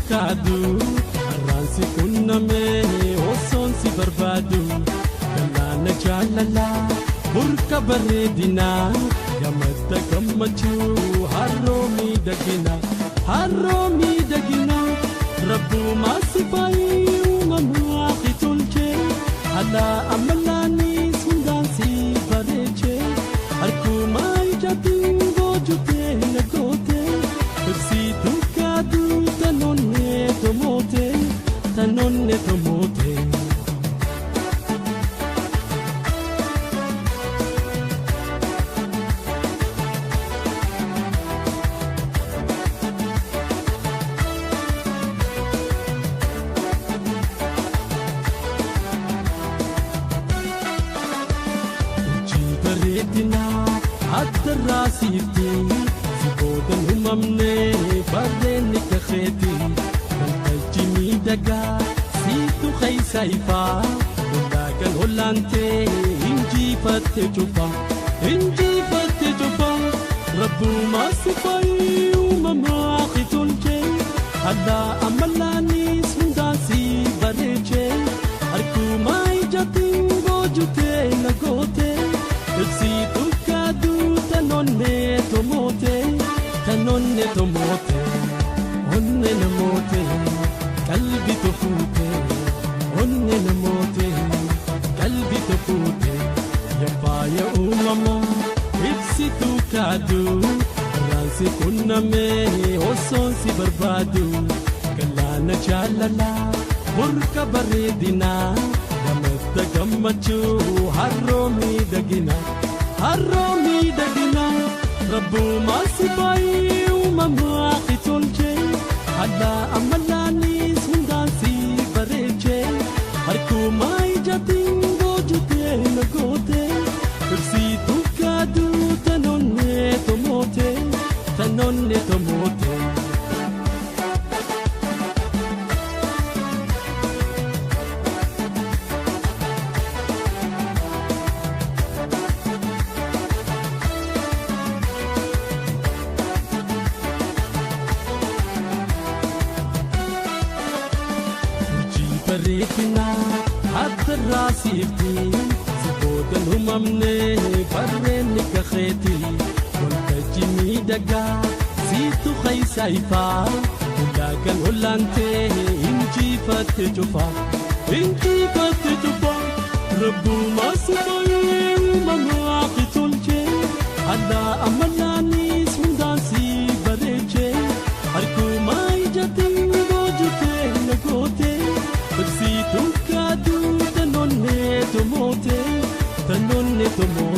Kaadu arraansi qunnamee osoon si barbaadu galaana jaalalaa burqa bareedinaa gamadda gammachuu harroo miidhaginaa harroo miidhaginaa rabbumaa si faayii uumamaa fi tolchee alaa amalaanis hundaan si bareechee harkumaa ijaatiin boojutee na gootee ibsituu kaaduu tanoonne tomoote tanoonne tomoote. Hojii bareedinaa addarraa siifti si boodan uumamne barreenni kakeeti waltajjii miidhagaa siitu keessa ifaa hollaagan hollaantee injifatte cufa injifatte cufa rabbumaa si faayii uumamaa tolchee allaa amalaanis hundaan si bareechee harkumaa ijaatiin boojutee na gootee ibsituu kaaduu tanoonne tomoote tanoonne tomoote onne namoote qalbi tofuute onne namoote qalbi tofuute yabbaaya uumamaa ibsituu kaaduu arraansi qunnamee osoon si barbaadu galaana jaalalaa burqa bareedinaa gamadda gammachuu harroo miidhaginaa harroo miidhaginaa rabbumaa si faayii uumamaa tolchee allaa amalaanis hundaan si bareechee harkumaa ijaatiin boojutee na gootee ibsituu kaaduu tanoonne tomoote tanoonne tomoote. Hojii bareedinaa addarraa siifti si boodan uumamne barreenni kakeeti waltajjii miidhagaa siitu keessa ifaa ulaagan hollaantee injifatte cufa injifatte cufa rabbumaa si faayee uumamaa tolchee allaa amalaanis hundaan si bareechee harkumaa ijaatiin boojutee na gootee ibsituu kaaduu tanoonne tomoote tanoonne tomoote.